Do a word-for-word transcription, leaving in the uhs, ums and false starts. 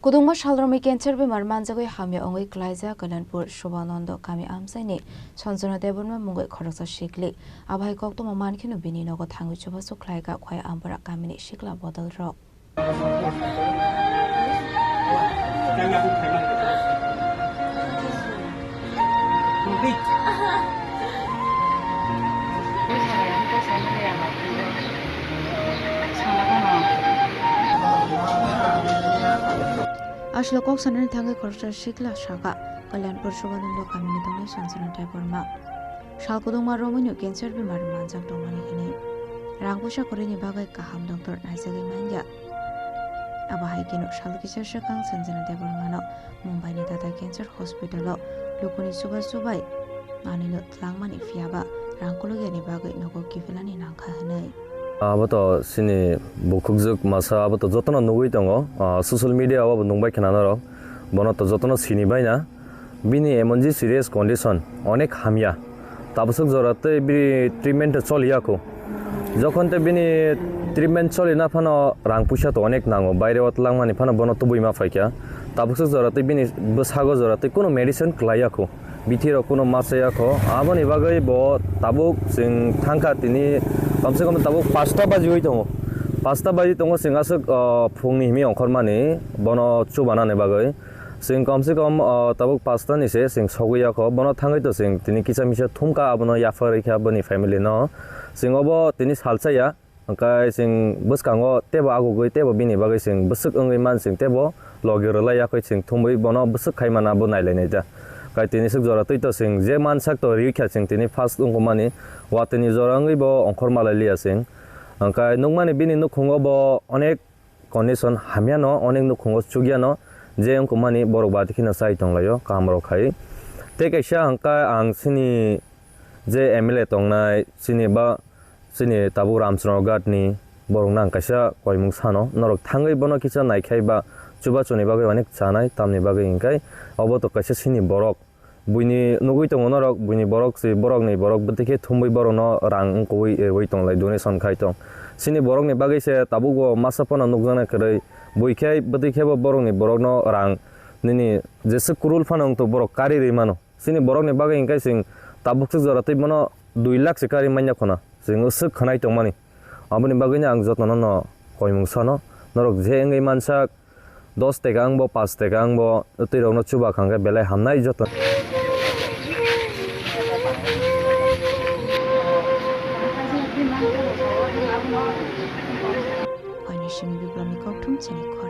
Kwdwngma salromwi cancer bemar manjagwi hamya wngwi klaijak Kalyanpur Subhananda kami amchaini Sanjana Debbarma mungwi khoroksa sikli. Abohai koktwma mankheno bini nogo thangwi chubachu khlaikha Khwai Ambara kamini sikla bodolrok. Aswk kok sanani thangwi khoroksa sikla sakha Kalyanpur Subhananda kamini tongnai Sanjana Debbarma. Sal kwdwngma romwino cancer bemar manjak tongmani hwnwi rang puisa kwrwini bagwi kaham doctor naijagwi manya. Abo hai kheno sal kisa swkang Sanjana Debbarmano Mumbaini Tata Cancer Hospital-o lukuni chuba chubai manwino twlangmani, phiyaba rang kulukyani bagwi nogo kiphilani nangkha hwnwi. Abo to chini bukhukjwk masa, abo to jotono nugwi tongo, ah, social media-o abo nungbai khna norok, bono to jotono sini baina. Bini emonji serious condition, onek hamya. Tabaswk jora tei bini treatment choli yakho. Jokhon tei bini treatment choli na phano rang puisa to onek nango, baire o twlangmani phano bono tubui ma phaikha. Tabaswk jora tei bini bwsago jora tei kuno medicine kwlai yakho. Bithi rok kuno ma chaya kho. Aboni bagwi bo tabuk chwng thangkha tini, komse kom tabuk pasta bajiwi tongo. Pasta baji tongo chwng aswk, ah, phungni himi ongkhormani bono chubanani bagwi. Chwng komse kom, ah, tabuk pasta ni se chwng sogwi yakho. Bono thangwi to chwng tini kisa misa thumkha, abono yapharwi kha boni family no. Chwng obo tini salsa ya. Hwnkhe chwng bwskango teibo agugwi teibo bini bagwi chwng bwswk wngwi man chwng teibo logi rwlai yakwi chwng thumwi bono bwswk khai mana bo nailainai ta. Hwnkhe tini swk jora twi to chwng je mansak to riwi kha chwng tini first wngkukmani watwini jora wngwi bo ongkhor malai liya chwng. Hwnkhe nukmani bini nukhungo bo onek condition hamyano, onek nukhungo chukyano je wngkukmani borok bati kheno chai tonglaio kahamrok khai. Tei kaisa hwnkhe ang chini je M L A tongnai chini ba chini tabuk Ramchandra Ghat ni borok nang kaisa koimung sano norok thangwi bono kisa naikhai ba chubachuni bagwi onek chanai tamni bagwi hwnkhe obo to kaisa chini borok buini nugwi tongo norok buini borok si borokni borok bwtwi khe thumwi borokno rang wngkukwi rwi tonglai donation khai tong chini borokni bagwi se tabuk bo masa phano nukjaknai kwrwi bui khe bwtwi khe bo borokni borokno rang nini jeswk kwrwl phano wngtong borok kari rwi mano. Chini borokni bagwi hwnkhe chwng tabuk swk jora twi bono dui lakh se kari manya khuna. Chwng swk khwnai tongmani. Aboni bagwino ang jotono no koimung sano. Norok je wngwi mansak dos taka wngbo, paanch taka wngbo, twi rokno chuba kha hwnkhe belai hamnai joto. Koini simi biplopni kokthum chini khor.